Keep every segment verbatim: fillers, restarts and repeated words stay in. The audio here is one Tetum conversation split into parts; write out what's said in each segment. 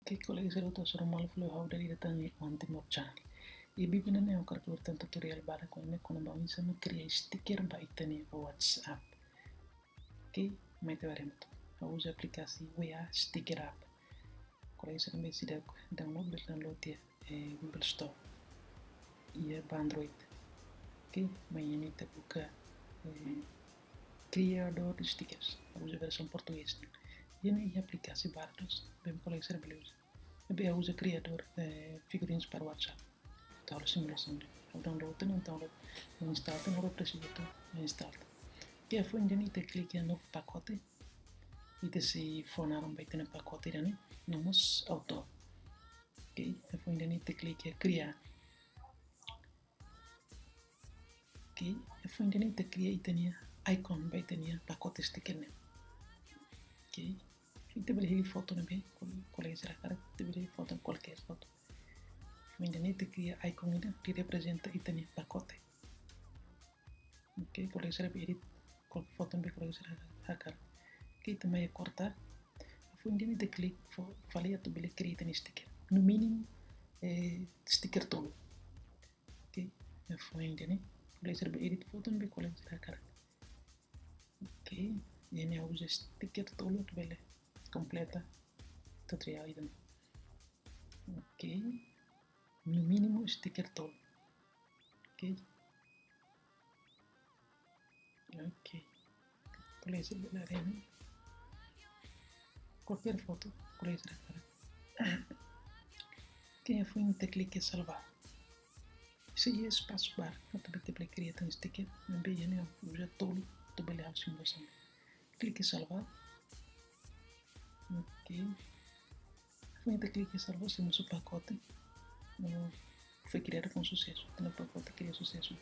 Oke, kolega sira, atu hasoru malu fali ho ha'u dala ida tan iha One Timor Channel. Iha biban ne'e ha'u hakarak hatutan tutorial badak kona-ba oinsá mak kria sticker ba ita-nia WhatsApp. Oke, mai ita bá haree hamutuk. Ha'u uza aplikasi W A Sticker App. Kolega sira ne'ebé seidauk download, bele download iha, eh, Google Store. Iha ba Android. Oke, mai iha ne'e ita buka, eh, kriadór de stickers. Ha'u uza versaun portugés nian. Iha ne'e iha aplikasi barak loos, ne'ebé kolega sira bele uza. Ne'ebé ha'u uza kriadór, eh, figurinhas para WhatsApp. Atu halo simulasaun de'it. Ha'u download tiha ona, entaun ha'u install tiha ona, ha'u presiza atu install tiha. Oke, foin ida-ne'e ita klik iha novo pacote. Ita sei fó naran ba ita-nia pakote ida-ne'e, no mós autór. Oke, foin ida-ne'e ita klik iha kriar. Oke, foin ida-ne'e ita kria ita-nia icon ba ita-nia pakote sticker ne'e. Oke, ita bele hili foto ne'ebé kolega sira hakarak, ita bele hili foto, kualkér foto. Foin ida-ne'e ita kria icon ida hodi reprezenta ita-nia pakote. Oke, kolega sira bele edit kualkér foto ne'ebé kolega sira hakarak. Oke, ita mai iha kortar. Foin ida-ne'e ita klik fó, fali atu bele kria ita-nia sticker. No mínimu, eh, sticker tolu. Oke, foin ida-ne'e kolega sira bele edit foto ne'ebé kolega sira hakarak. Oke, iha ne'e ha'u uza sticker tolu atu bele kompleta tutorial ida-ne'e. Oke, no mínimu sticker tolu. Oke. Oke. Kolega sira bele haree ne'e. Kualkér foto, kolega sira hakarak. Oke, foin ita klik iha salvar. Sei iha espasu barak atu ita bele kria tan sticker, maibé iha ne'e ha'u uza tolu atu bele halo simulasaun. Klik iha salvar. Oke. Foin ita klik iha salvar, sei mosu pakote. No, foi criado com sucesso. Ita-nia pakote kria susesu.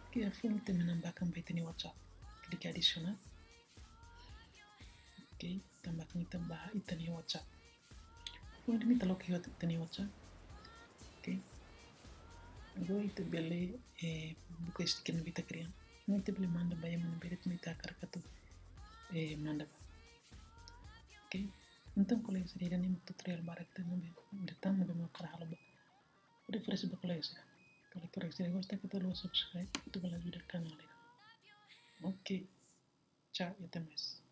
Oke, foin ita manán bakan ba ita-nia WhatsApp. Klik iha adicionar. Oke, tan bakan ita bá iha ita-nia WhatsApp. Foin ida-ne'e ita loke iha ita-nia WhatsApp. Oke. Agora ita bele, eh, buka sticker ne'ebé ita kria. No ita bele manda ba ema ne'ebé de'it mak ita hakarak atu, eh, manda ba. Oke. Entaun, kolega sira, ida-ne'e mak tutorial badak ida tan ne'ebé, ida tan ne'ebé mak ha'u hakarak halo ba, hodi oferese ba kolega sira. Kolega sira gosta, keta haluha subscribe, atu bele ajuda kanál ida. Oke. Tchau e até mais.